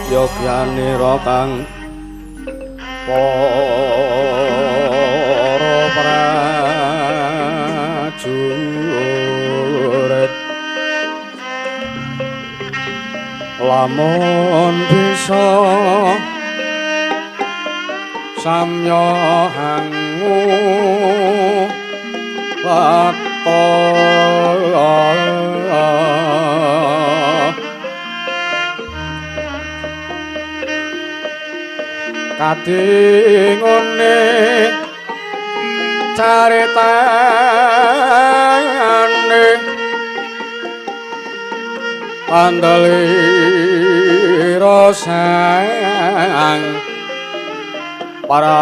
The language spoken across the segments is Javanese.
Yogyanira kang para prajurit lamun bisa samya hangu lakta kadingone caritane andelira sang Prabu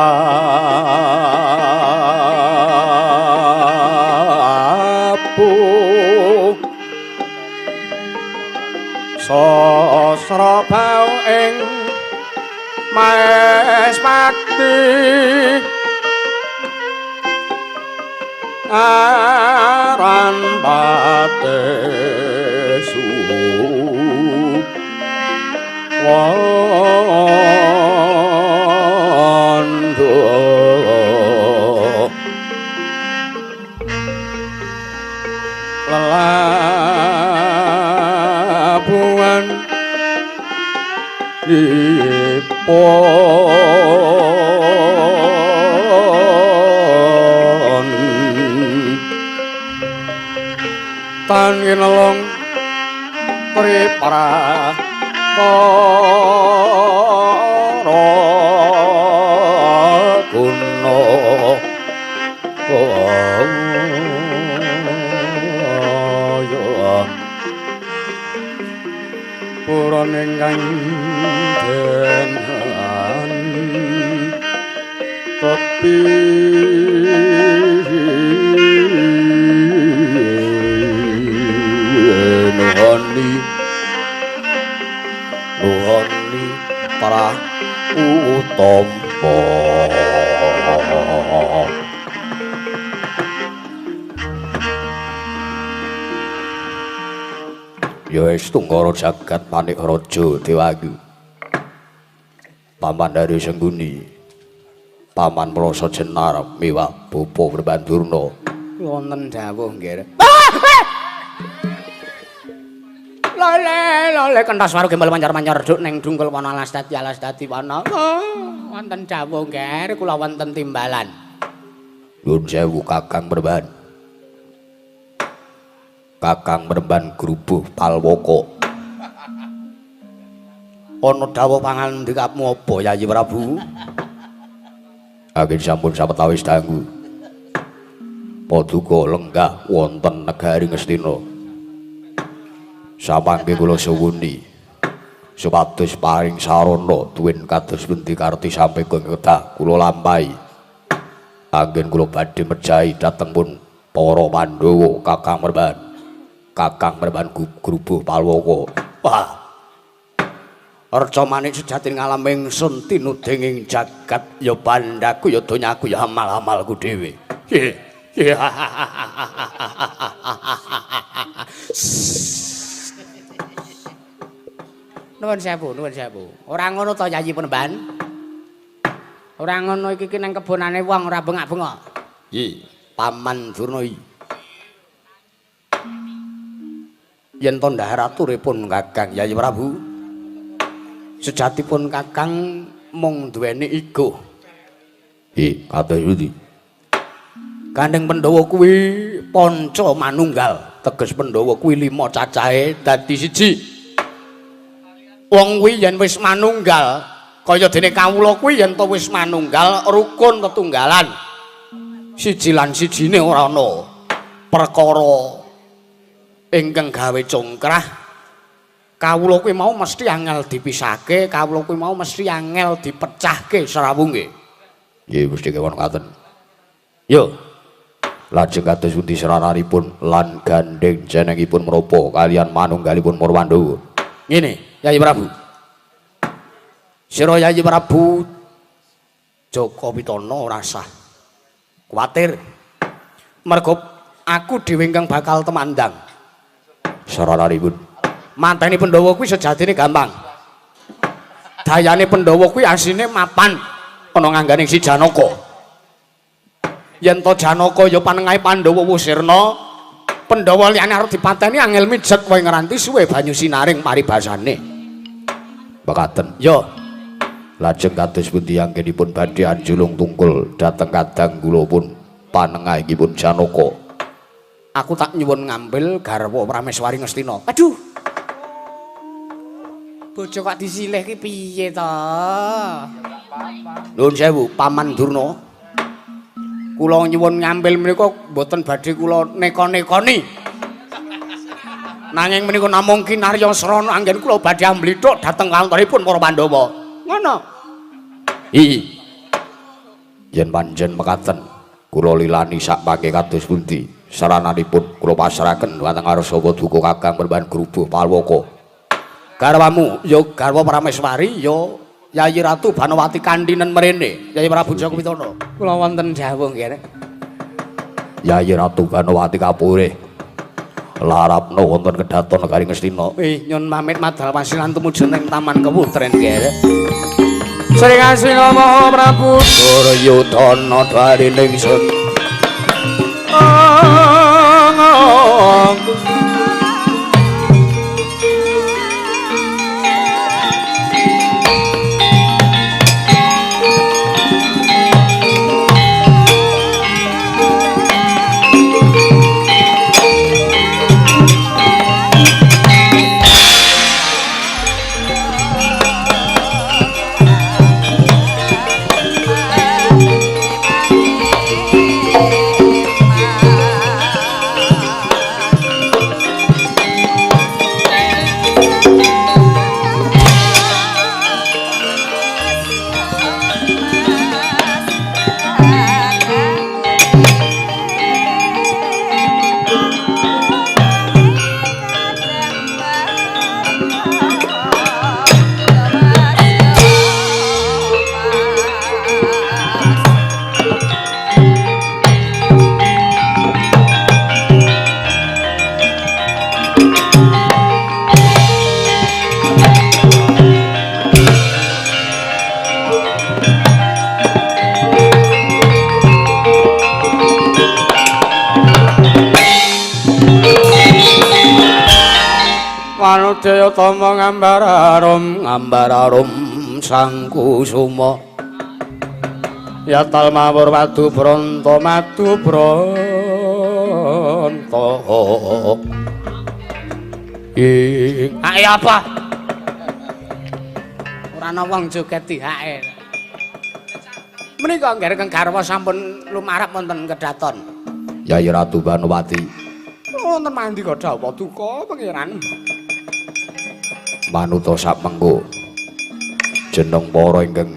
sasra bau ing Maespati aran patesu wando lelabuhan dipun tan ginelung triprakara guna puran ingkang denan tepi nuhoni nuhoni para utampa. Ya wis tunggara jagat manik raja Dewayu. Paman dari Sengguni. Paman Prasa Jenar miwah Bapa Brabandurna. Wonten dawuh nggih. Lole lole kentas waru gembel mancar-mancar duk ning dungkul wana alas dadi alas dadi wana. Wonten dawuh nggih kula wonten timbalan. Nyuwun sewu Kakang Bremban. Kakang Bremban Grubuh Palwaka. Ana dawuh pangandikamu apa Yayi Prabu? Anggen sampun sawetawis dangu. Paduka lenggah wonten negari Ngastina. Samangke kula suwuni supados paring sarana tuwin kados pundi karti sampeka kedah kula lampahi. Anggen kula badhe mejahi dhateng pun para Pandhawa Kakang Bremban. Kakang Bremban Grubuh Palwaka. Wah. Reca manik sejati ngalam ingsun tinuding ing jagat ya bandhaku ya donyaku ya amal-amalku dhewe. Nuwun sewu, nuwun sewu. Ora ngono to Yayi Penemban? Ora ngono iki ki nang kebonane wong ora bengak-bengok. Yi, Paman Durna iki. Yen to ndhahar aturipun Kakang Yayi Prabu, sejatipun Kakang mung duweni ego. Hi, kados pundi? Gandeng Pandhawa kuwi panca manunggal, teges Pandhawa kuwi 5 cacahe dadi siji. Wong kuwi yen wis manunggal, kaya dene kawula kuwi yen to wis manunggal rukun tetunggalan. Siji lan sijine ora ana perkara ingkang gawe congkrah. Kawula kuwi mau mesti angel dipisahke, kawula kuwi mau mesti angel dipecahke srawunge. Nggih, mesti kewon ngaten. Yo. Lajeng kados pundi srananipun lan gandheng jenengipun menapa kalian manunggalipun para Pandhawa? Ngene, Yayi Prabu. Sira Yayi Prabu Jaka Pitana ora sah kuwatir. Mergo aku dhewe ingkang bakal temandang. Srananipun Mateni Pandhawa kuwi sejatine gampang. Dayane Pandhawa kuwi asline mapan ana ngangganing si Janaka. Yen to Janaka ya panengahe Pandhawa wis sirna, Pandhawa liyane arep dipateni angel mijet wae ngranti suwe banyu sinaring paribasane. Mekaten. Yo. Lajeng kados pundi anggenipun badhe anjulung tungkul dhateng kadang kula pun panengahipun Janaka. Aku tak nyuwun ngambil garwa Prameswari Ngastina. Aduh. Bojo kok disilih ki piye to? Nuwun sewu, Paman Durna. Kula nyuwun ngambil menika mboten badhe kula neka-nekoni. Nanging menika namung kinarya srana anggen kula badhe amblithuk dhateng kantoripun para Pandhawa. Ngono. Hi. Yen pancen mekaten, kula lilani sak mangke kados pundi sarananipun kula pasrahaken dhateng ngarsa paduka Kakang Peremban Grubuh Palwaka. Garwamu ya garwa Prameswari ya Yayi Ratu Banowati kandhinen mrene, Yayi Prabu Jaka Pitana. Kula wonten jawuh nggih. Yayi Ratu Banowati kapurih larapna wonten kedaton negari Ngastina. Nyun pamit madal pasilan tumuju ning Taman Kewutren nggih. Sring asih Maha Prabu Duryudana darining sun. Manudya tama ngambar arum ngambar arum sang kusuma yatal mawur madu bronto madu bronto ing hae apa ora ana wong joget dihake menika nggih kang garwa sampun lumarap wonten kedaton Yayi Ratu Banowati wonten mandika dawuh paduka pangeran. Manuta samengko jeneng para ingkang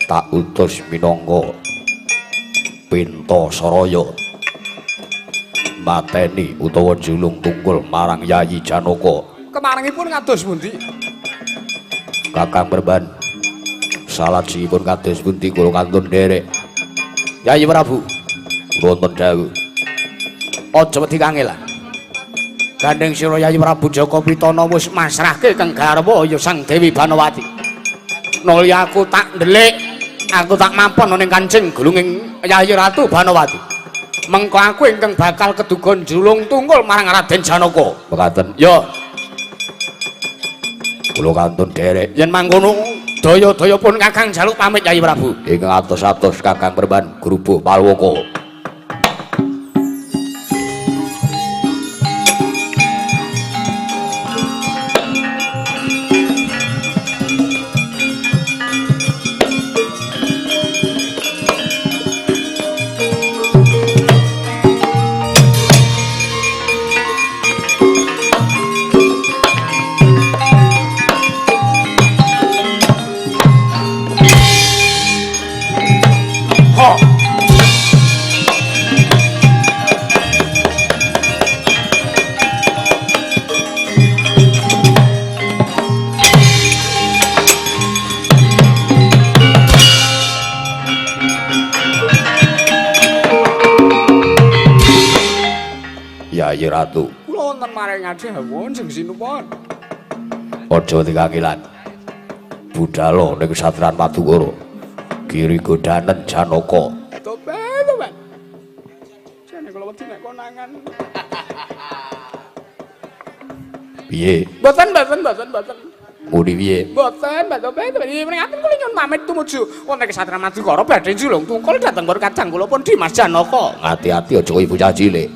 tak utus minangka Pintasaraya mateni utawa julung tungkul marang Yayi Janaka. Kemarengipun kados pundi? Kakang Perban, salajengipun kados pundi kula kantun nderek. Yayi Prabu, wonten dawuh. Aja wedi kangelan. Gandeng sira Yayi Prabu Jaka Pitana wis masrahke kang garwa ya Sang Dewi Banowati. Nuli aku tak ndelik, aku tak mampon ning kancing gulunging Yayi Ratu Banowati. Mengko aku ingkang bakal keduga njulung tungkul marang Raden Janaka. Mekaten. Ya. Kula kantun derek. Yen mangkono daya-daya pun Kakang jaluk pamit Yayi Prabu. Ingkang atos-atos Kakang Perban Grubuh Palwaka. Yayi Ratu. Kula wonten maring adhawuh sing sinuwun. Aja dikangelan. Budhalo ning Satran Madukara. Giri godanen Janaka. Tobat, tobat. Jane kula wedi nek konangan. Piye? Mboten, mboten, mboten, mboten. Muni piye? Mboten, Mbak Tobat. Mringaten kula nyuwun pamit tumuju wonten Kesatria Madukara badhe njulung tungkul dhateng para kadang kula pun Dimas Janaka. Ati-ati aja kaya bocah cilik.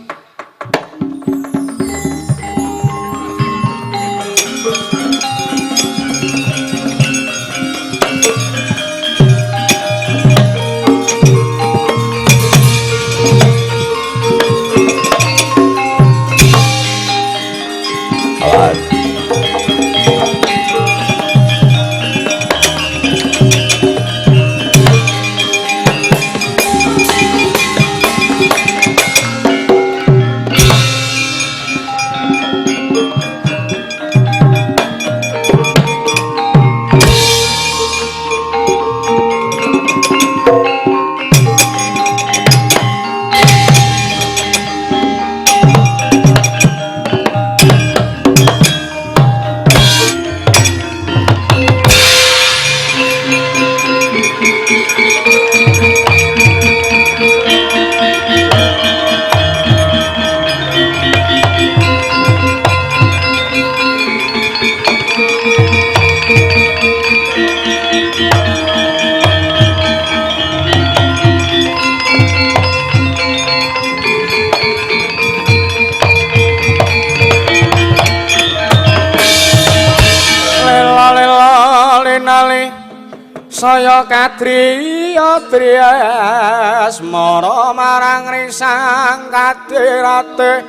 Saya kadriya driasmara marang risang kadirate.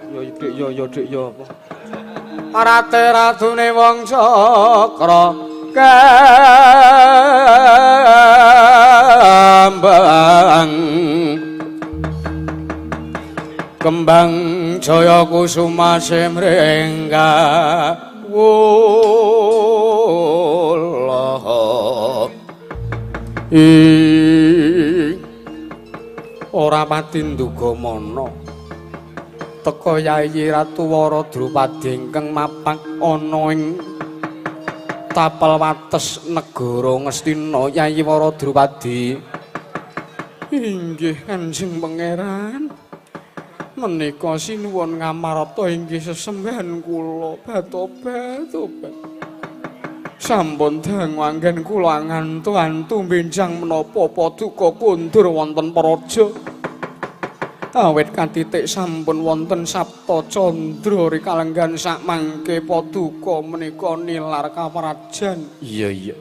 Yo dik yo yo dik yo apa? Rate ratune wong cakra kembang. Kembang jaya kusuma semrengga ora pati nduga mana teka Yayi Ratu Wara Drupadi ingkang mapak ana ing tapel wates negara Ngastina. Yayi Wara Drupadi, inggih Kanjeng Pangeran, menika sinuwun ngamarta inggih sesembahan kula batobat-tobat. Sampun dangu anggen kula ngantu-antu benjang menapa paduka kundur wonten praja. Awit katitik sampun wonten Sapta Candra rikalenggan sakmangke paduka menika nilar kaprajan. Iya iya.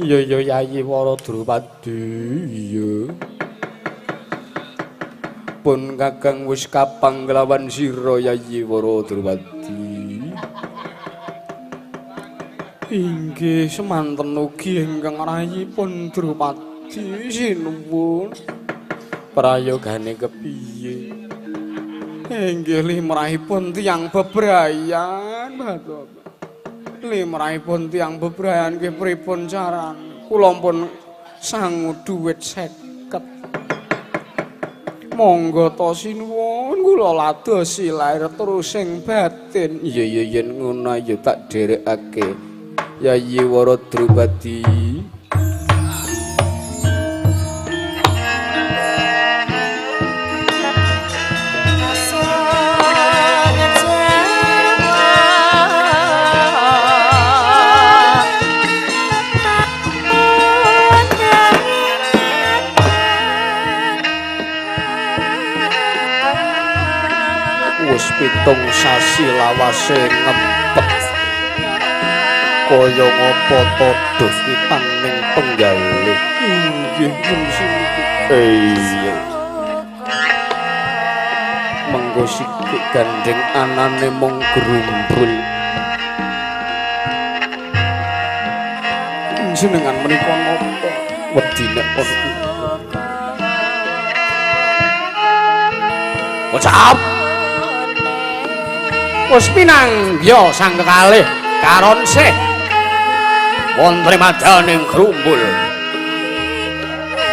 Iya iya Yayi Wara Drupadi, iya. Pun kakang wis kapang kelawan sira Yayi Wara Drupadi. Inggih semanten ugi ingkang rayipun Drupadi sinuwun. Prayogane kepiye? Inggih limrahipun tiyang bebrayan, Bapak. Limrahipun tiyang bebrayan nggih pripun carane? Kula pun sangu dhuwit 50. Monggo ta sinuwun kula ladosi lair terus sing batin. Iya iya yen ngono ya tak dherekake. Yayi Wara Drupadi. Wis 7 sasi lawase ngempet kaya ngapa todho pitan ning penggalih. Inggih iya. Mengko sikik gandeng anane mung grumbul. Jenengan menika napa wedi nek pun Ucap. Wis pinanggya sang kekalih karonsih wonten madaning grumbul.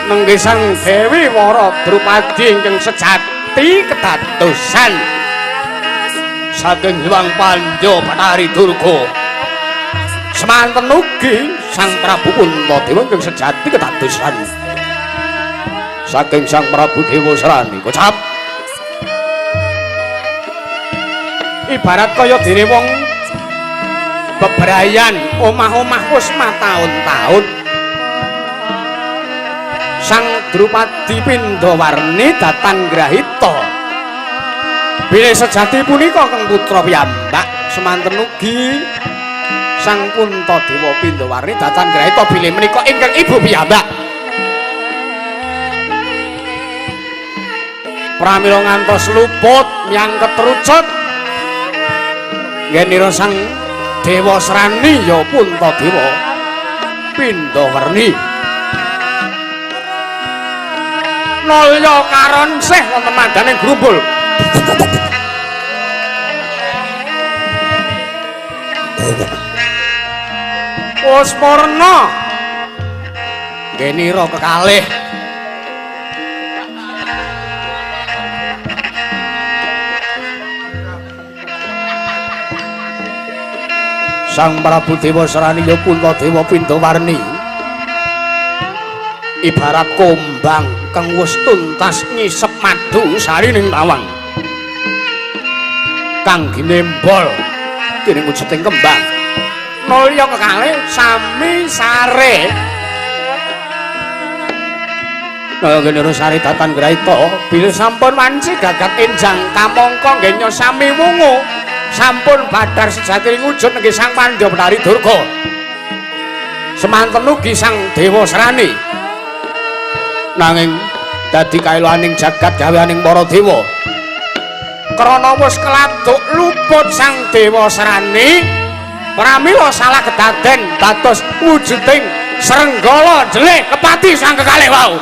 Nenggih Sang Dewi Wara Drupadi ingkang sejati kedadosan saking Hyang Pandya Bathari Durga. Semanten ugi Sang Prabu Puntadewa ingkang sejati kedadosan saking Sang Prabu Dewasrani. Kocap ibarat kaya dene wong bebrayan omah-omah wis mataun-taun. Sang Drupadi Pindawarni datan grahita bilih sejati punika kang putra piyambak. Semanten ugi Sang Puntadewa Pindawarni datan grahita bilih menika ingkang ibu piyambak. Pramila ngantos luput miyang ketrucut ngenira Sang Dewasrani ya Puntadewa Pindawarni. Nalya karon sih wonten mandane grumbul. Wis purna ngenira kekalih. Sang Prabu Dewasrani ya Puntadewa Pindawarni ibarat kumbang kang wis tuntas ngisep madu sarining tawang kang ginembol dening wujuding kembang. Nalya kekalih sami sare. Nalya sare datan grahita bilih sampun wanci gagat enjang kamangka nggenya sami wungu sampun badar sejati wujud nggih Sang Pandya Betari Durga. Semanten ugi Sang Dewasrani nanging dadi kaeloaning jagat gaweaning para dewa. Krana wis keladuk luput Sang Dewasrani pramila salah kedaden dados wujuding srenggala jelih kepati sang kekalih wau.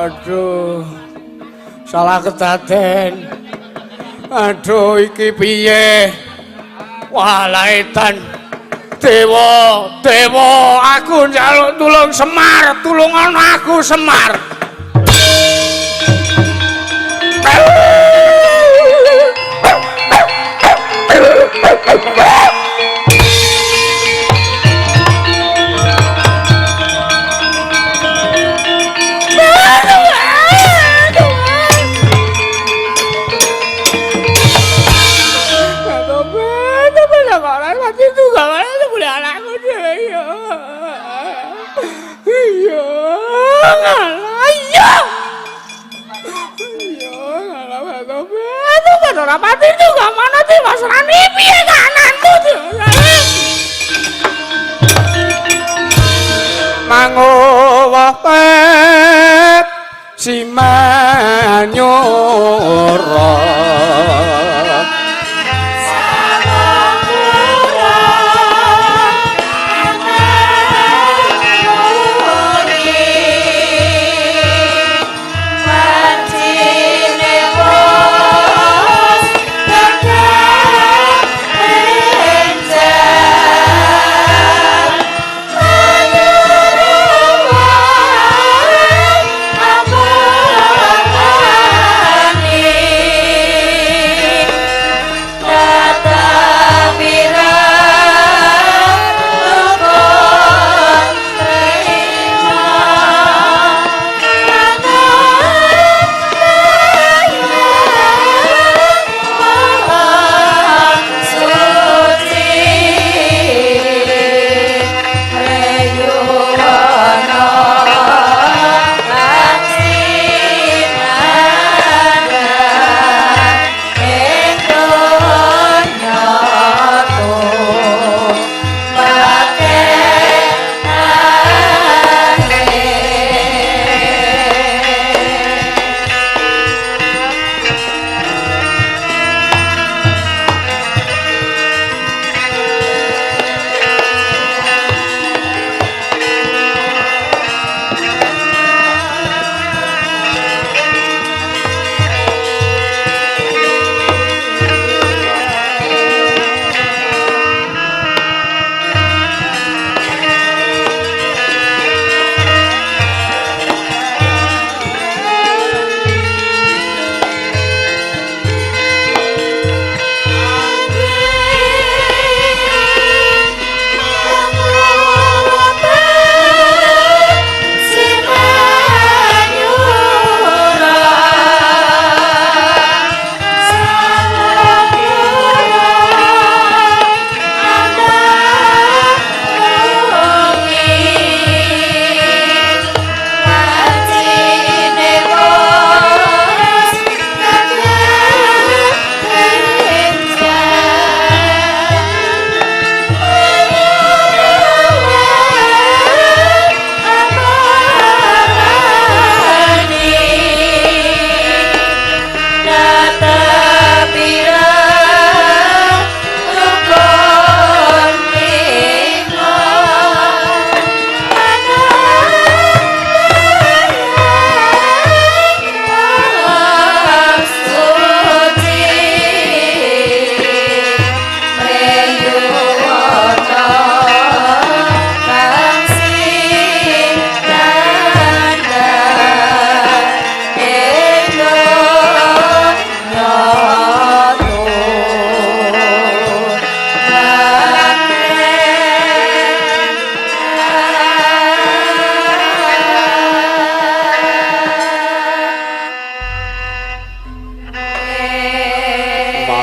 Aduh, salah kedaden. Aduh, iki piye? Walah edan. Dewa, dewa, aku njaluk tulung Semar, tulungan aku Semar. Mangowo pet simanyura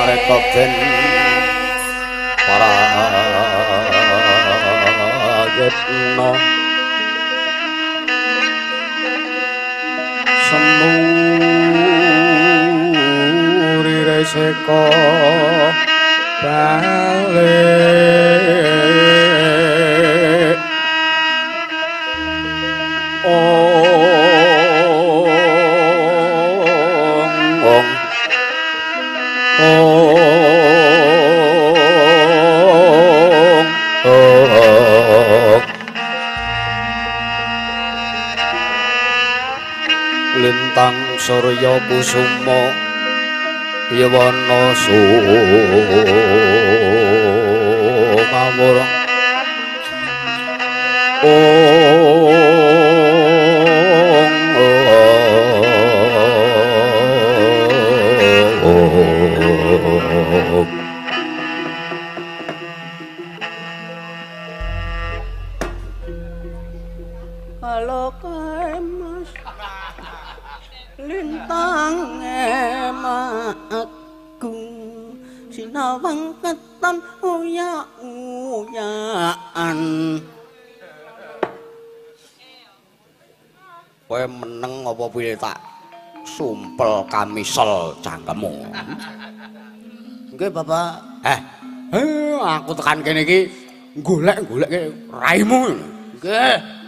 Areka den prayitna semuri reseka balik ong ong ong lintang surya kusuma yawana sumamur ong ong. Kalau kae Mas lintang agung sinawang keton uya-uyaan. Kowe meneng apa piye tak sumpel kamisel cangkemmu. Nggih, Bapak. Aku tekan kene iki golek-golek raimu. Nggih.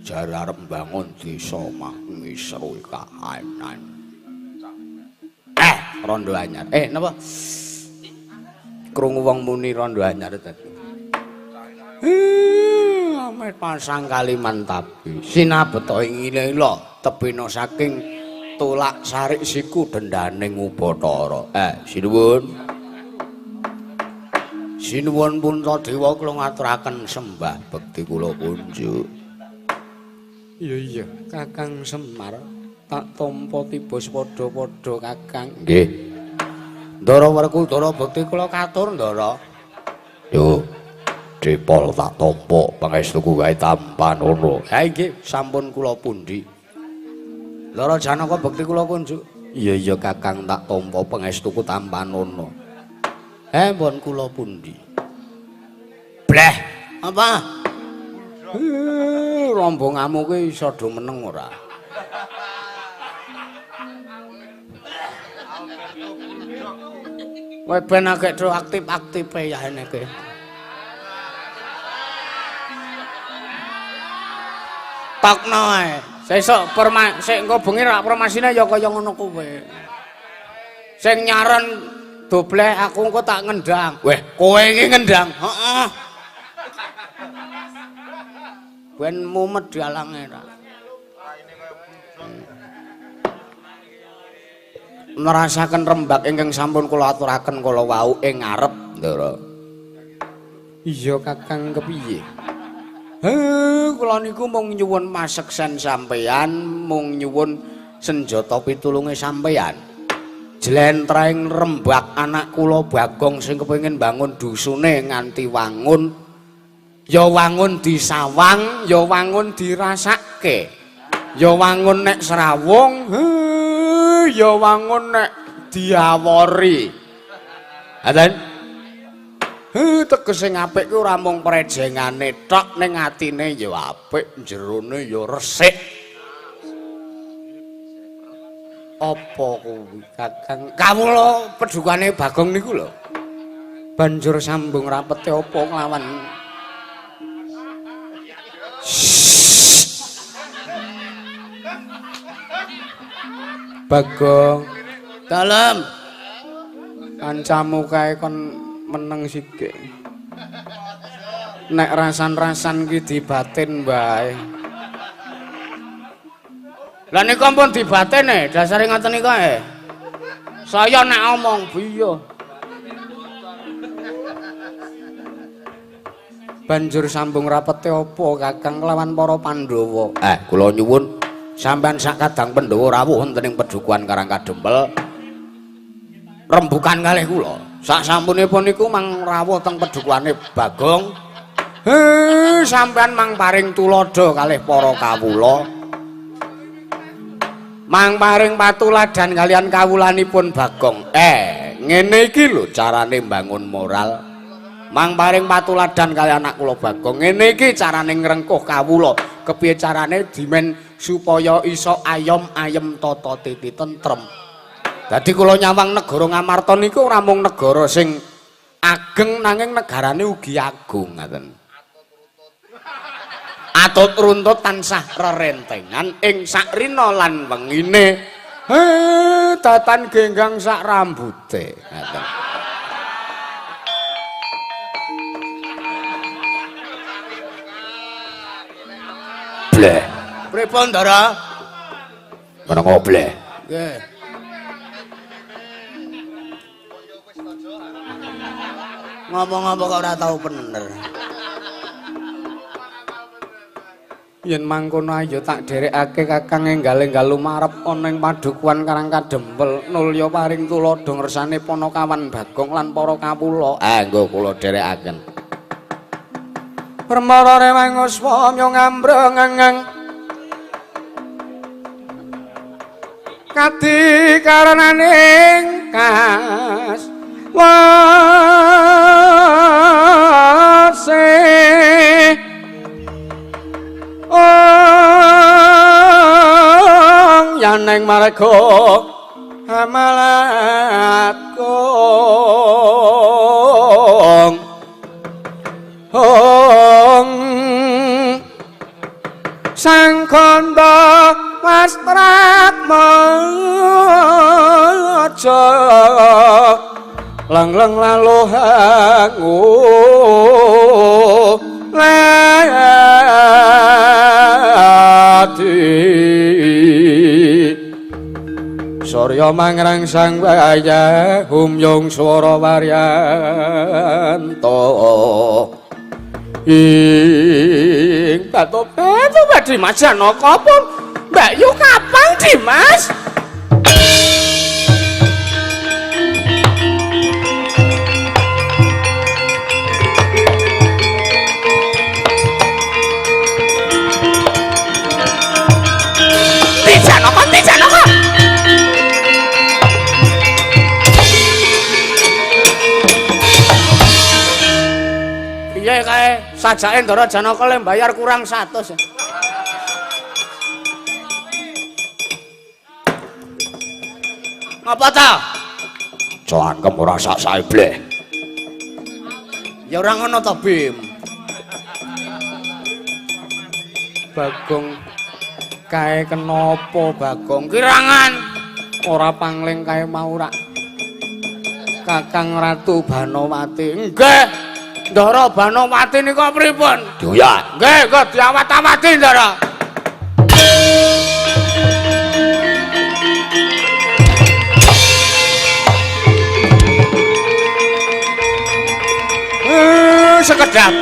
Jare arep mbangun desa mah ngisru kahanan. Rondo anyar. Napa? Krungu wong muni rondo anyar tadi. Ame pasang Kalimantabi. Sinabeta ing ila tebena saking tolak sarik siku dendaning Ubathara. Sinuwun. Sinuwun Puntadewa kula ngaturaken sembah bekti kula kunjuk. Iya iya, Kakang Semar tak tampa tiba padha-padha Kakang. Nggih. Ndara Werkudara bekti kula katur, Ndara. Yo. Dipol tak tampa pangestuku gawe tampanono. Ha nggih, sampun kula pundi. Ndara Janaka bekti kula kunjuk. Iya iya Kakang tak tampa pangestuku tampanono. Pun kula pundi. Bleh, apa? Rombonganmu kuwi iso do meneng ora? Kowe ben agek do aktif-aktife ya eneke. Tokno ae. Sesuk sik engko bengi rak formasine ya kaya ngono kuwi. Sing nyaron dobleh aku engko tak ngendang. Weh, kowe iki ngendang. Heeh. Ben mumet dalange ra. Nerasaken rembak ingkang sampun kula aturaken kala wau ing ngarep, Ndara. Iya Kakang kepiye? Kula niku mung nyuwun maseksen sampeyan, mung nyuwun senjata pitulunge sampeyan. Jlentrehing rembak anak kula Bagong sing kepengin bangun dusune nganti wangun. Ya wangun disawang, ya wangun dirasake. Ya wangun nek srawung, ya wangun nek diawori. Aten? Tegese apik ku ora mung prejengane tok, ning atine ya apik, jerone ya resik. Apa kuwi Kakang? Kawula pedukane Bagong niku lho. Banjur sambung rapete apa nglawan Bagong. Dalem. Kancamu kae kon meneng sithik. Nek rasan-rasan ki dibatin wae. Lah niku ampun dibatene, dasare ngoten niku ae. Saya nek omong biya. Banjur sambung rapete apa Kakang lawan para Pandhawa? Kula nyuwun sampean sak kadang Pandhawa rawuh wonten ing pedukuhan Karang Kadempel. Rembukan kalih kula. Sak sampunipun niku mang rawuh teng pedukuhane Bagong. Sampean mang paring tuladha kalih para kawula. Mang paring patuladan kalian kawulanipun Bagong. Ngene iki lho carane mbangun moral. Mang paring patuladan kali anak kula Bagong. Ngene iki carane ngrengkuh kawula. Kepiye carane dimen supaya iso ayom ayem tata titi tentrem. Dadi kula nyawang negara Ngamarta niku ora mung negara sing ageng nanging negarane ugi agung ngaten. Atut runtut tansah rerentengan ing sakrina lan wengine. Datan genggang sak rambute ngaten. Bleh. Pripun, Ndara? Menengo bleh. Nggih. Ngomong-ngomong kok ora tau bener. Yen mangkono ayo tak dherekake Kakang enggal-enggal lumarep ana ing padukuhan Karang Kadempel nulya paring tuladha ngersane Panakawan Bagong lan para kawula. Ah, nggo kula dherekaken. Permara rewang uswa myo ngambreng kadi karenaning kas wase ong yaneng marga amalat kong ong sang kandha wastratmaja lengleng laluhang lati surya mangrang sang wayah humyung swara waryanto ing batu-batu Dimas Janaka pun Mbak Yu kapan Dimas? Janaka, Janaka. Piye kae sajake Ndara Janaka le mbayar kurang 100. Ngapa ta? Cangkem ora sak-sake bleh. Ya ora ngono to, Bim. Bagong kae kenapa Bagong? Kirangan ora pangling kae mau rak Kakang Ratu Banowati. Nggih. Ndara Banowati nika pripun? Diuyak. Nggih, nggih diawat-awati Ndara. Sekedap.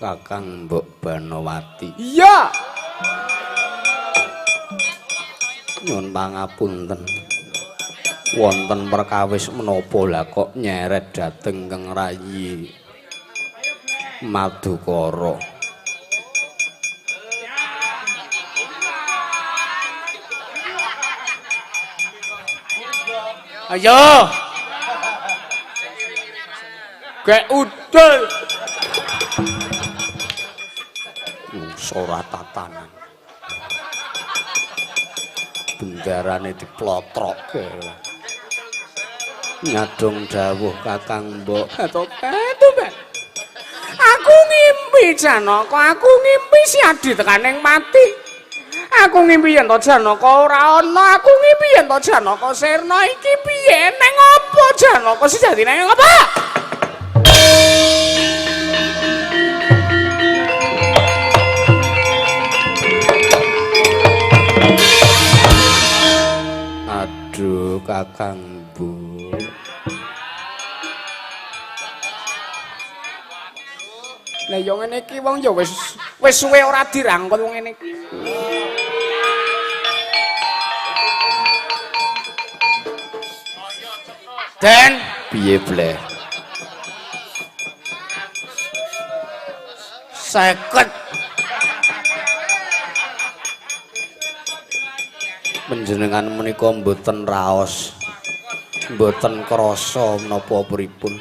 Kakang Mbok Banowati. Iya. Nyuwun pangapunten. Wonten perkawis menapa lah kok nyeret dhateng Kang Rayi Madukara. Ayo. Gek udul. Ora tatanan. Bendarane diplotroke. Nyadong dawuh Kakang Mbok. Atuh, Mbak. Aku ngimpi Janaka, aku ngimpi si Adi tekaning mati. Aku ngimpi yen to Janaka ora ana, aku ngimpi yen to Janaka sirna. Iki piye? Neng apa Janaka sejatine neng apa? Aduh, Kakang Bu. Lah ya ngene iki wong ya wis suwe ora dirangkul wong ngene iki. Den, piye bleh? 50. Panjenengan menika mboten raos, mboten krasa menapa pripun.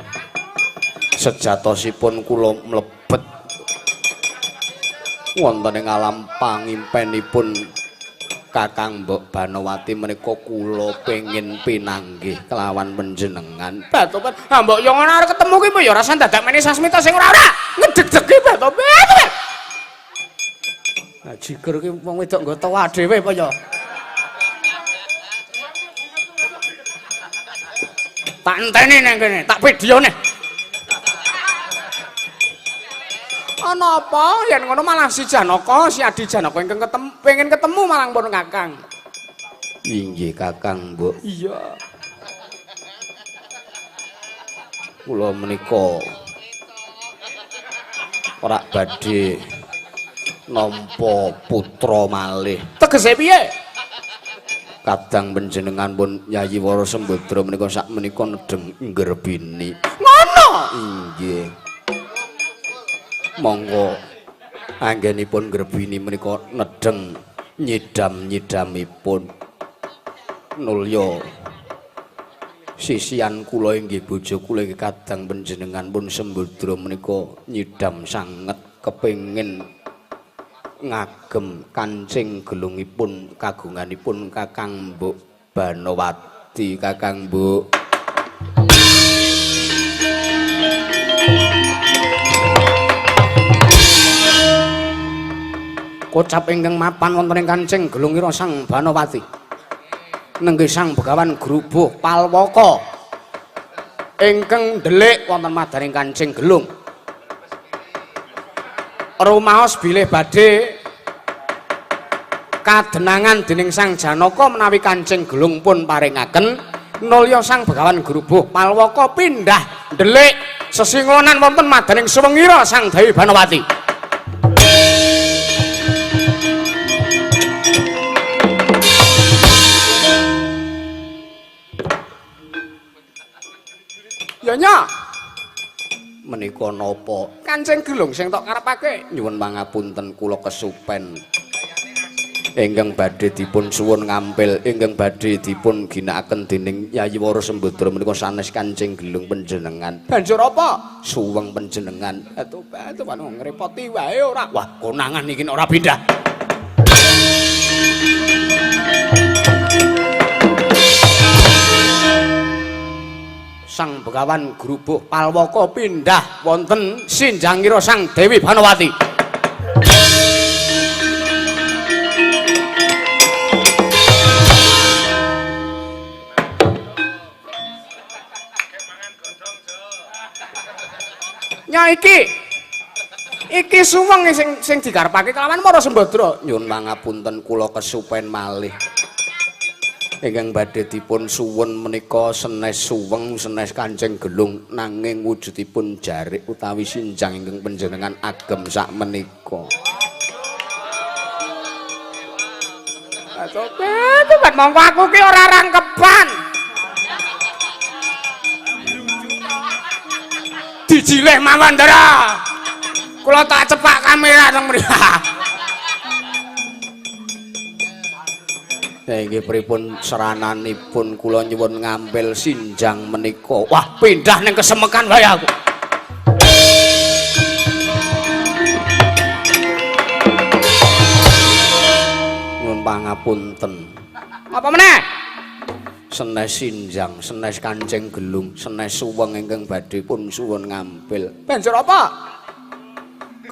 Sejatosipun kula mlebet wonten ing alam pangimpenipun Kakang Mbok Banowati menika kula pengin pinanggih kelawan panjenengan. Batopan, ha mbok yo ngono arep ketemu ki mbok yo rasa dadak meni sasmita sing ora-ora. Ngedeg-degi Batopan. Lah jiger ki wong wedok nggo tawa dhewe apa ya? Tak enteni nang kene, tak videone. Ana apa yen ngono malah si Janaka, si Adi Janaka ingkang ketemu, pengen ketemu malang pun Kakang. Inggih Kakang Mbok. Iya. Kula menika ora badhe nampa putra malih. Tegese piye? Kadang panjenengan pun Yayi Wara Sembadra menika sak menika nedheng nggerbini. Ngono. Inggih. Monggo anggenipun ngrebini menika nedheng nyidam-nyidamipun nulya sisian kula inggih bojo kula inggih kadang panjenengan pun Sembadra menika nyidam sanget kepengin ngagem kancing gelungipun kagunganipun Kakang Mbok Banowati. Kakang Mbok, kocap ingkang mapan wonten ing kancing gelungira Sang Banowati nenggih Sang Begawan Grubuh Palwaka ingkang ndelik wonten madaning kancing gelung. Rumaos bilih badhe kadenangan dening Sang Janaka menawi kancing gelung pun paringaken, nulya Sang Begawan Grubuh Palwaka pindah ndelik sesingonan wonten madaning suwengira Sang Dewi Banowati. Ya nya, menika napa kancing gelung sing tok karepake? Nyuwun pangapunten kula kesupen ingkang badhe dipun suwun ngampil, ingkang badhe dipun ginakaken dening Yayi Wara Sembadra menika sanes kancing gelung panjenengan. Banjur apa? Suweng panjenengan. Aduh, aduh, ngrepoti wae ora. Wah, konangan iki ora pindah. Sang Begawan Grubuh Palwaka pindah wonten sinjangira Sang Dewi Banowati. Nya iki iki suweng sing digarepake kelawan Para Sembadra. Nyuwun pangapunten kula kesupen malih. Ingkang badhe dipun suwun menika senes suweng senes kancing gelung nanging wujudipun jarik utawi sinjang ingkang panjenengan agem sak menika. Aduh, mongko aku ki ora rangkepan. Dijilih mawon, Ndara. Kula tak cepak kamera teng mriki. Inggih pripun serananipun kula nyuwun ngampil sinjang menika. Wah, pindah ning kesemekan wae aku. Nyuwun pangapunten. Apa meneh? Senes sinjang, senes kancing gelung, senes suweng ingkang badhe pun suwun ngampil. Banjur apa?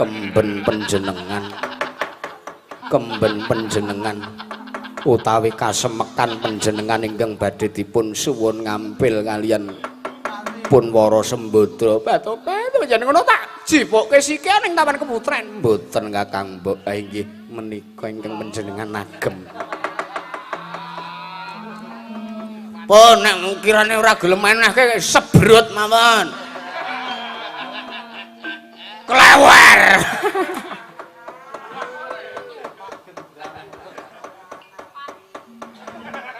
Kemben panjenengan. Kemben panjenengan utawi kasemekan panjenengan ingkang badhe dipun suwun ngampil kaliyan pun Wara Sembadra. Bato-bato yen ngono tak jipukke sikil ning Taman Keputren. Mboten Kakang Mbok, inggih menika ingkang panjenengan agem. Pun nek ukirane ora gelem enehke sebrut mawon. Klewer.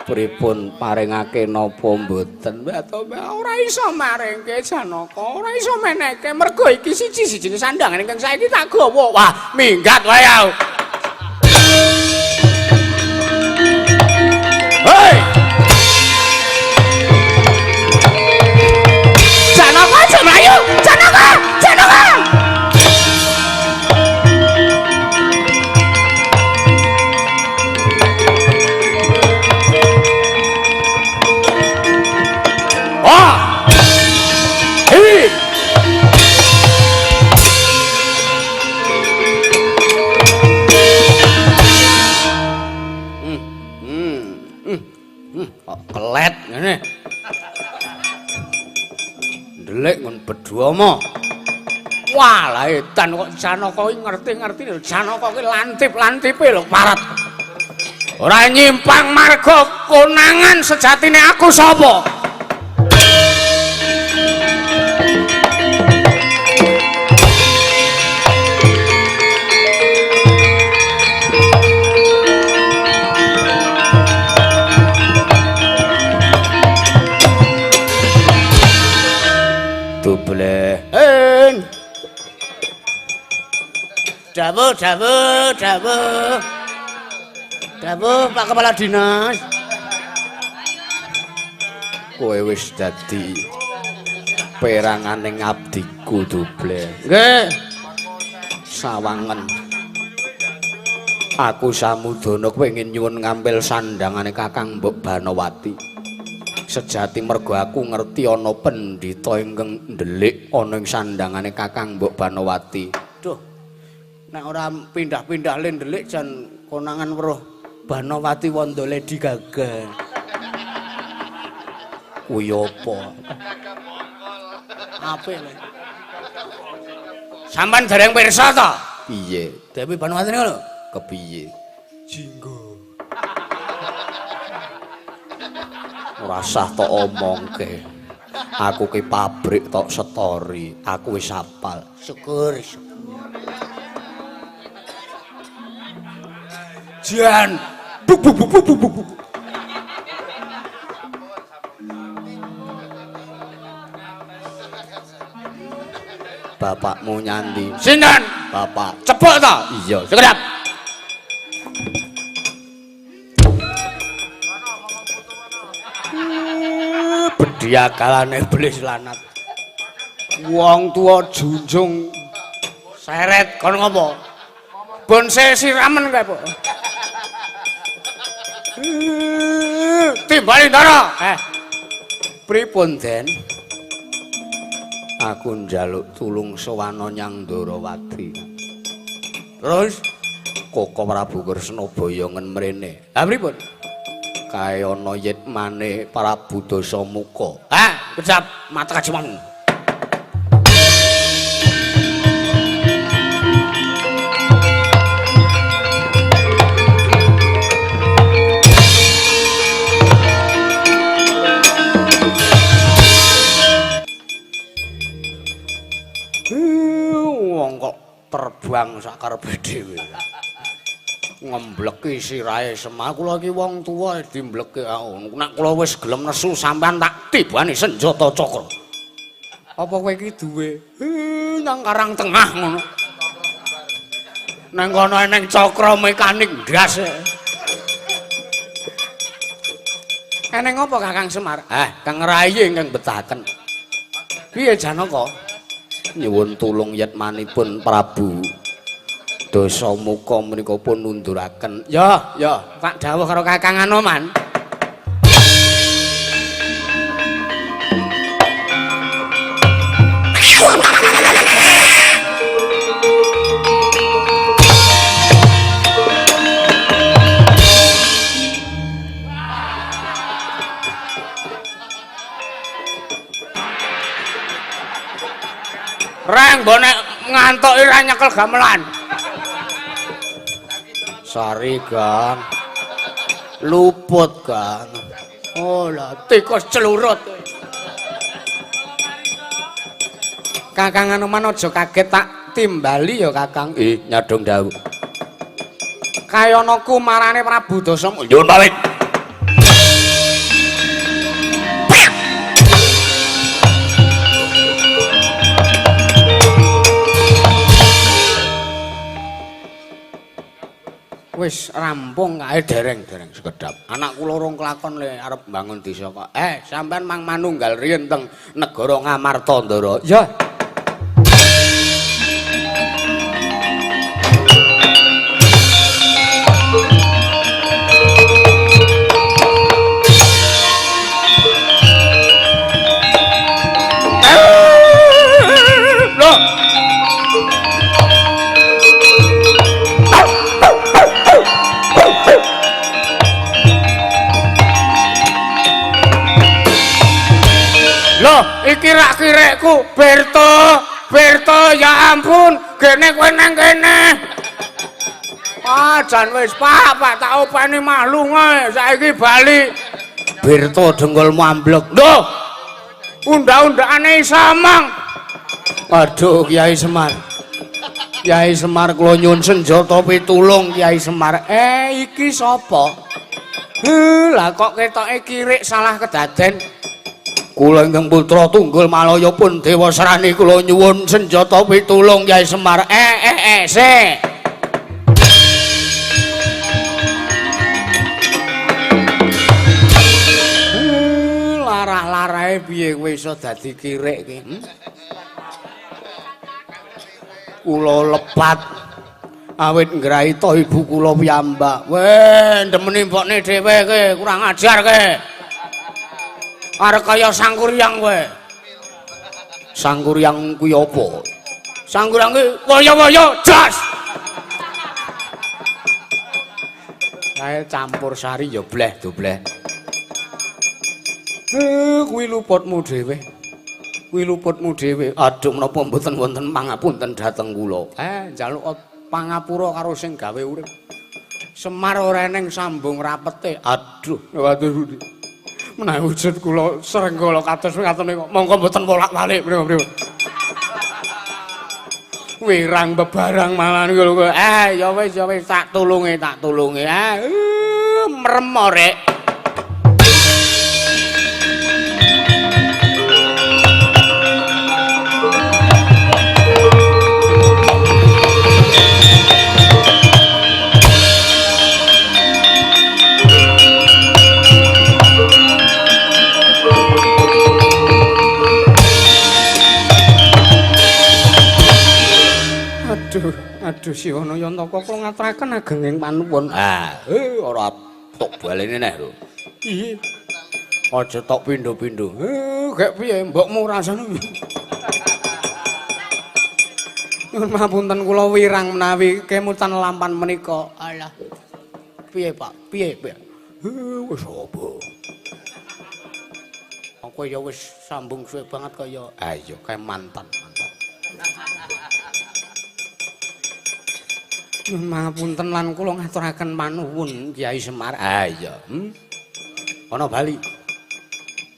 Pripun paringake napa mboten? Ora iso maringke Janaka, ora iso menehke mergo iki siji-sijine sandhangan ingkang saiki tak gawa. Wah, minggat wae aku. Hei! Janaka aja mlayu! Janaka! Janaka! Kelet ngene. Ndelik ngon bedhama. Wah, lah edan kok Janaka iki ngerti-ngerti lho. Janaka ki lantip-lantipe lho parat. Ora nyimpang marga konangan sejatine aku sapa? Dublehen. Dawuh, dawuh, dawuh. Dawuh Pak Kepala Dinas. Kowe wis dadi peranganing abdiku Duble. Nggih. Sawangen. Aku Samudana kepengin nyuwun ngampil sandhangane Kakang Mbok Banowati. Sejati mergo aku ngerti ana pendhita ingkang ndelik ana ing sandhangane Kakang Mbok Banowati. Duh. Nek ora pindah-pindah le ndelik jan konangan weruh Banowati Wanda Lady Gaga. Kuwi apa? Apik le. Sampeyan dereng pirsa ta? Piye? Dewi Banowati niku lho. Kepiye? Jinggo. Ora sah tok omongke. Aku ki pabrik tok setori, aku wis hafal. Syukur. Jan. Buk buk buk buk buk. Bapakmu nyandi. Sinten? Bapak. Cepok ta? Iya. Sekedap. Bediakalane iblis lanat. Wong tuwa junjung seret kon ngopo? Bonse siramen kae, Pak. Timbali Ndara. Pripun, Den? Aku njaluk tulung sowana nyang Ndorowati. Terus Koko Prabu Kresna boyongen mrene. Lah pripun? Kae ana yitmane Prabu Dasamuka. Ha, kejap mata kajimanmu. Wong kok terbang sakarepe dhewe. Ngembleki sirahe Semar. Kula iki wong tuwa dimbleki aku. Nek kula wis gelem nesu sampean tak tibani senjata cakra. Apa kowe iki duwe? Nang Karang Tengah ngono. Nang kono eneng cakra mekanik ndas. Eneng apa Kakang Semar? Kang Rayi ingkang betaken. Piye Janaka? Nyuwun tulung yatmanipun Prabu Dasamuka menika pun nunduraken. Ya, ya, tak dawuh karo Kakang Anoman. mbok nek ngantuk ora nyekel gamelan. Sari, Gang. Luput, Gang. Oh lah, tikus celurut. Kakang Anoman aja kaget tak timbali ya, Kakang. Nyadong dawuh. Kayana kumarane Prabu Dasa. Nyuwun pamit. Wis rampung kae dereng-dereng sekedap. Anak kula rong kelakon le arep mbangun desa kok. Sampean mang manunggal riyen teng negara Ngamarta, Ndara. Ya. Loh. Loh, iki rak kirekku Berto, Berto ya ampun, gene kowe nang kene. Ah, jan wis Pak, Pak tak openi mah lunga saiki bali. Berto dengkulmu amblek. Loh. Undha-undhakane samang. Aduh, Kyai Semar. Kyai Semar kula nyuwun senjata pitulung Kyai Semar. Iki sapa? Lah kok ketoke kirik salah kedaden. Kula ingkang putra Tunggul Malaya pun Dewasrani kula nyuwun senjata pitulung Kyai Semar. Sik. Larah-larahe piye kowe iso dadi kirik iki? Kula lepat awit ngraita ibu kula piyambak. Weh, ndemeni mbokne dhewe kowe, kurang ajar kowe. Arep kaya Sangkuriang kowe. Sangkuriang kuwi apa? Sangkuriang kuwi waya-waya jas. Kae campur sari ya bleh dobleh. Kuwi luputmu dhewe. Kuwi luputmu dhewe. Aduh menapa mboten wonten pangapunten dhateng kula. Njaluk pangapura karo sing gawe urip. Semar ora eneng sambung rapete. Aduh, waduh. Menawi wujud kula srenggala kados ngaten niku monggo mboten wolak-walik mriku. Wirang bebarang malah niku lho. Ya wis ya wis tak tulunge, tak tulunge. Merem rek. Aduh, aduh Siwana Yantaka kula ngaturaken agenging panuwun. Ora tok balene neh lho. Iya. Aja tok pindho-pindho. Gek piye mbokmu rasane. Nyuwun pangapunten kula wirang menawi kemutan lampan menika. Alah. Piye, Pak? Piye, piye? Wis apa? Aku ya wis sambung suwe banget kaya. Ah iya, kaya mantan. Pangapunten lan kula ngaturaken panuwun Kyai Semar. Ah iya. Kono bali.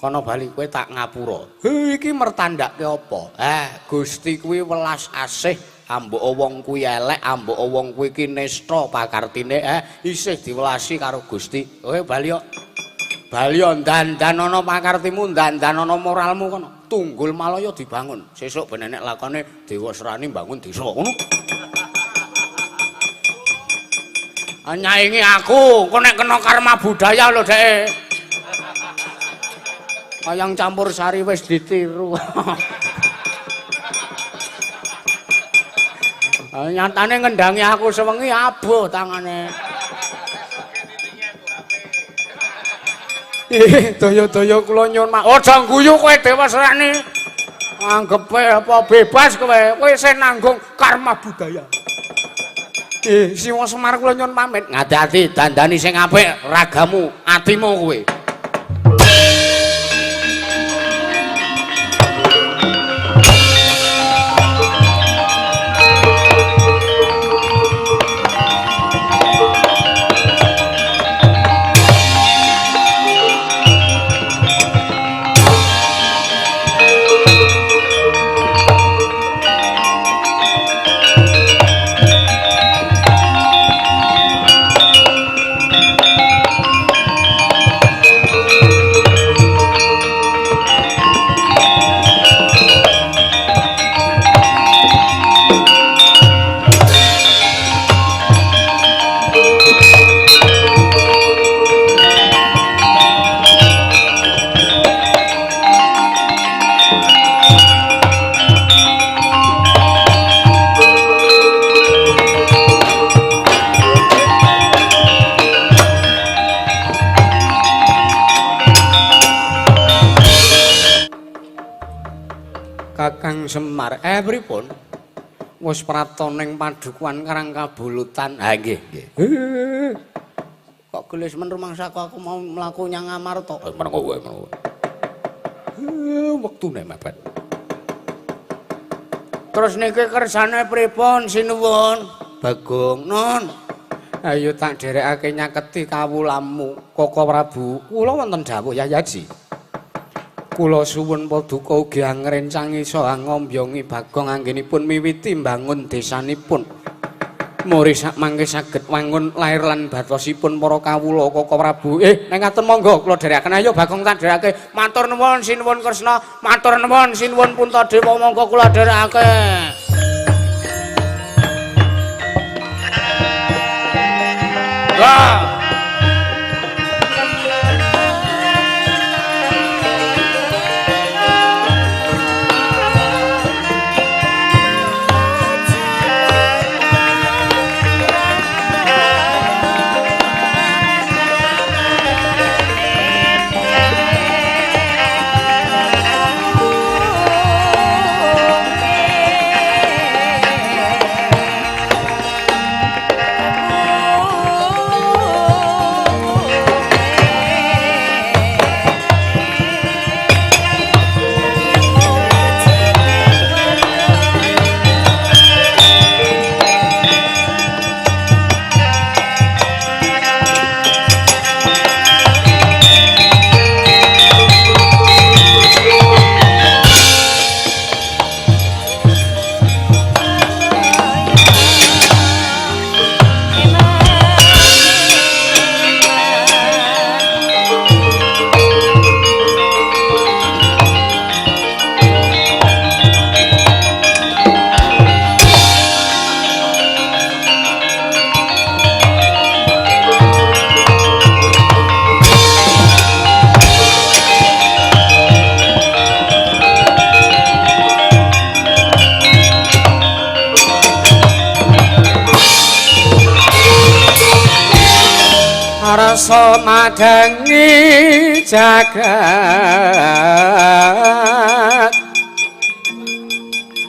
Kono bali kowe tak ngapura. Iki mertandake apa? Gusti kuwi welas asih, ambok wong kuwi elek, ambok wong kuwi ki nista pakartine, isih diwelasi karo Gusti. Kowe bali kok. Bali dandan ana pakartimu, dandan ana moralmu kono. Tunggul Malaya dibangun. Sesuk ben enek lakone Dewasrani mbangun desa ngono. Nyaingi aku, engko nek kena karma budaya lho, Dek. Kayang campur sari wis ditiru. Nyatane ngendangi aku sewengi aboh tangane. Daya-daya kula nyuwun mak. Aja guyu kowe Dewasrani. Anggepe apa bebas kowe, kowe sing nanggung karma budaya. Siwa Semar kula nyuwun pamit. Ngati-ati dandani sing apik ragamu, atimu kowe. Semar. Pripun? Wis prapta ning padukuhan Karang Kabulutan. Ha nggih, nggih. Kok gelis men rumangsaku aku mau mlaku nyang Amarta. Meneng wae, meneng. Wektune mepet. Terus niki kersane pripun sinuwun? Bagong, Nun. Ayo tak dherekake nyaketi kawulamu, Koko Prabu. Kula wonten dawuh Yayaji. Kula suwun paduka ugi angrencangi saha ngombyongi Bagong anggenipun miwiti mbangun desanipun. Muri sak mangke saged wangun lair lan batosipun para kawula Koko Prabu. Nek ngaten monggo kula dherekaken. Ayo Bagong tak dherekake. Matur nuwun sinuwun Kresna, matur nuwun sinuwun Puntadewa, monggo kula dherekake. Wah. Rasa madangi jagat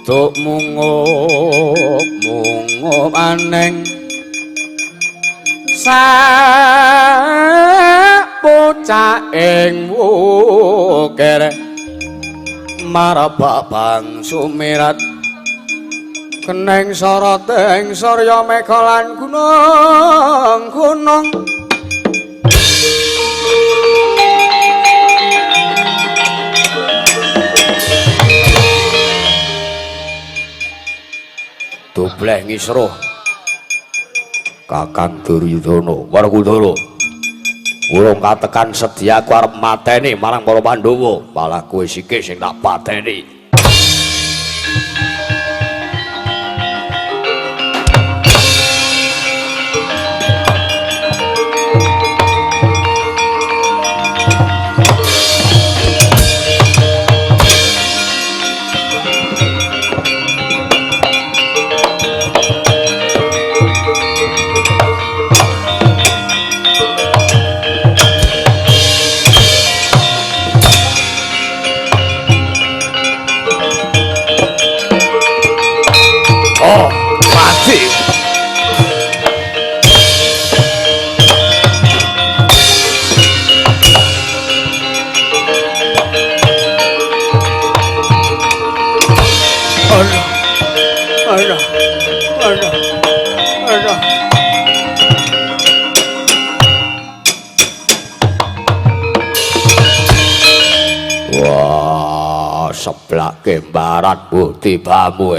tuk mungup mungup aneng sak pocaking wukir marabak bang sumirat keneng soroting surya mega lan gunung-gunung. Dobleh ngisruh Kakang Duryudana Werkudara urung katekan sedya aku arep mateni marang para Pandhawa, malah kowe siki sing tak pateni. Wah, seblak kembaran bu tibamu.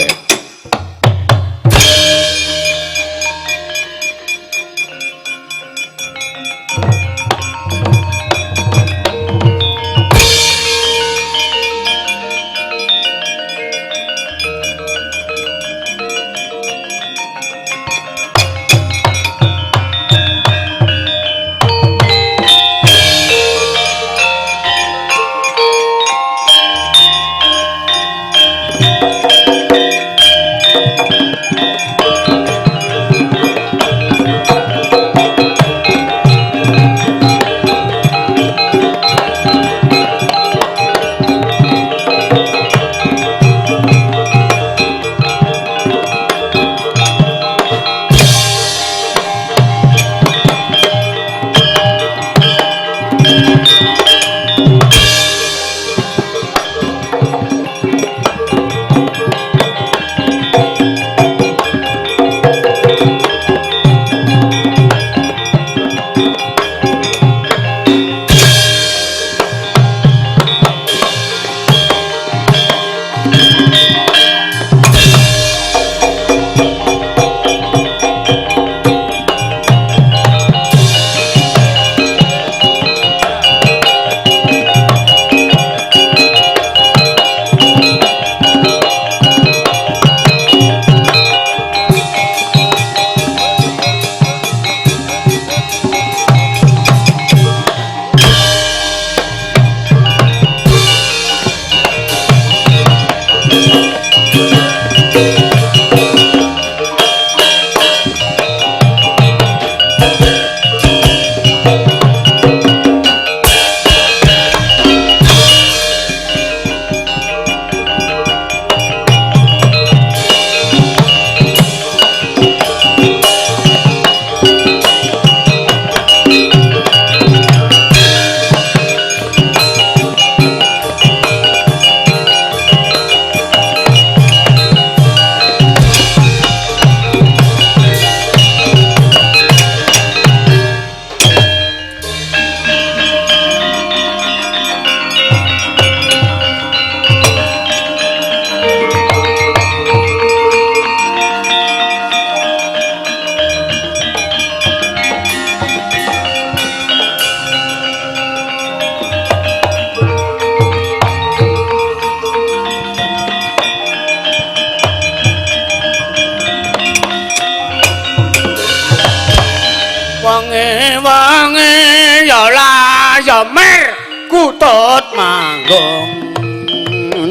Wengi-wengi ya la ya mer kutut manggung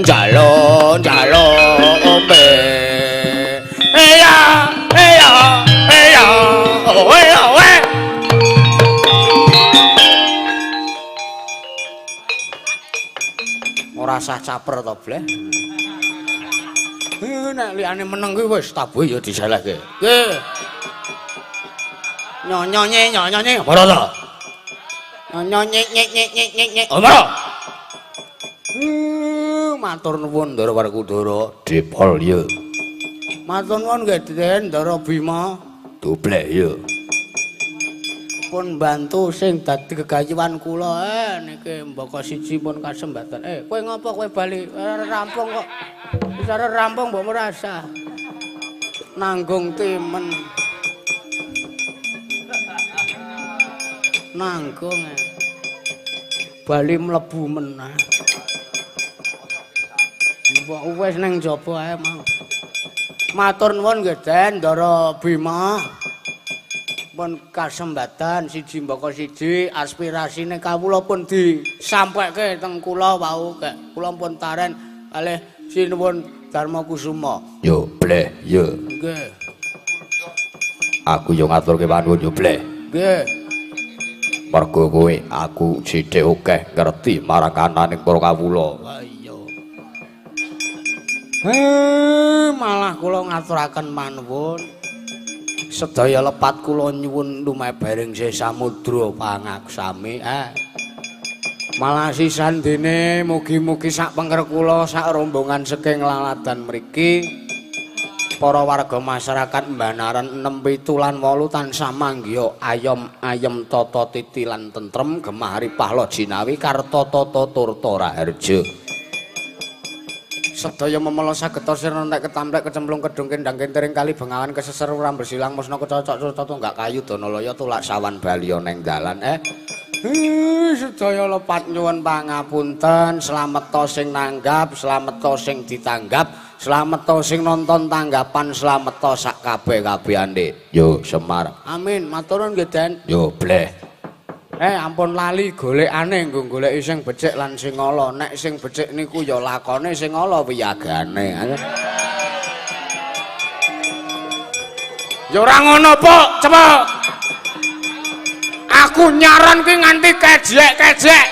jalo-jalo ombe. Eya eya eya owe owe. Ora sah caper to, Bleh. Nek liyane meneng kuwi wis tabuhe ya diselehke. Nggih. Nyonyonye nyonyonye ora to. Nyonyonye nyek nyek nyek nyek nyek. Ora. Matur nuwun Ndara Werkudara. Dipol ya. Matur nuwun nggih Den Ndara Bima. Dublek ya. Pun bantu sing dadi gegayuhan kula. Niki mbaka siji pun kasembatan. Kowe ngopo kowe bali? Ora rampung kok. Wis ora rampung mbok merasa. Nanggung timen. Nanggung. Bali mlebu meneh. Mbok wis ning jaba ae mau. Matur nuwun nggih Den Ndara Bima. Pun kasembatan siji mbaka siji aspirasine kawula pun disampaike teng kula wau kek kula pun taren kalih sinuwun Darma Kusuma. Yo bleh yo. Nggih. Aku yo ngaturke panuwun yo bleh. Nggih. Mergo kowe aku sithik akeh ngerti marang kananing para kawula. Wah iya. Malah kula ngaturaken manuwun. Sedaya lepat kula nyuwun lumebering samudra pangaksami. Malah sisan dene mugi-mugi sak pengker kula sak rombongan saking Laladan mriki para warga masyarakat Banaran 6 7 lan 8 tansah manggiha ayom ayem tata titi lan tentrem gemah ripah loh jinawi karta tata turta raharja. Sedaya memela sageta sirna entek ketamplek kecemplung kedung kendang kentering kali bengawan keseser ora bersilang musna kecocok cocok tunggak kayu danalaya tulak sawan baliya neng dalan. Sedaya lepat nyuwun pangapunten, slameta sing nanggap, slameta sing ditanggap, slameta sing nonton tanggapan, slameta sak kabeh-kabehane. Yo Semar. Amin, matur nuwun nggih Den. Yo bleh. Ampun lali golekane nggo goleki sing becik lan sing ala. Nek sing becik niku ya lakone, sing ala wiyagane. Ya ora ngono, Puk, cepet. Aku nyaran kuwi nganti kejek-kejek.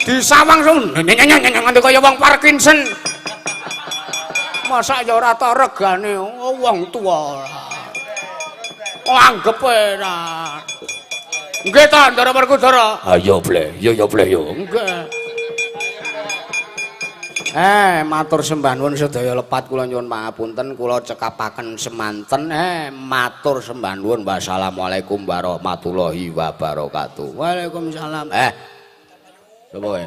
Disawang nganti kaya wong Parkinson. Masa ya ora ta regane wong tuwa. Anggep ora. Nggih ta, Ndara Werkudara? Ayo bleh, yo yo bleh yo. Nggih. Matur sembah nuwun sedaya lepat kula nyuwun pangapunten, kula cekapaken semanten. Matur sembah nuwun. Wassalamualaikum warahmatullahi wabarakatuh. Waalaikumsalam. Sapa kowe?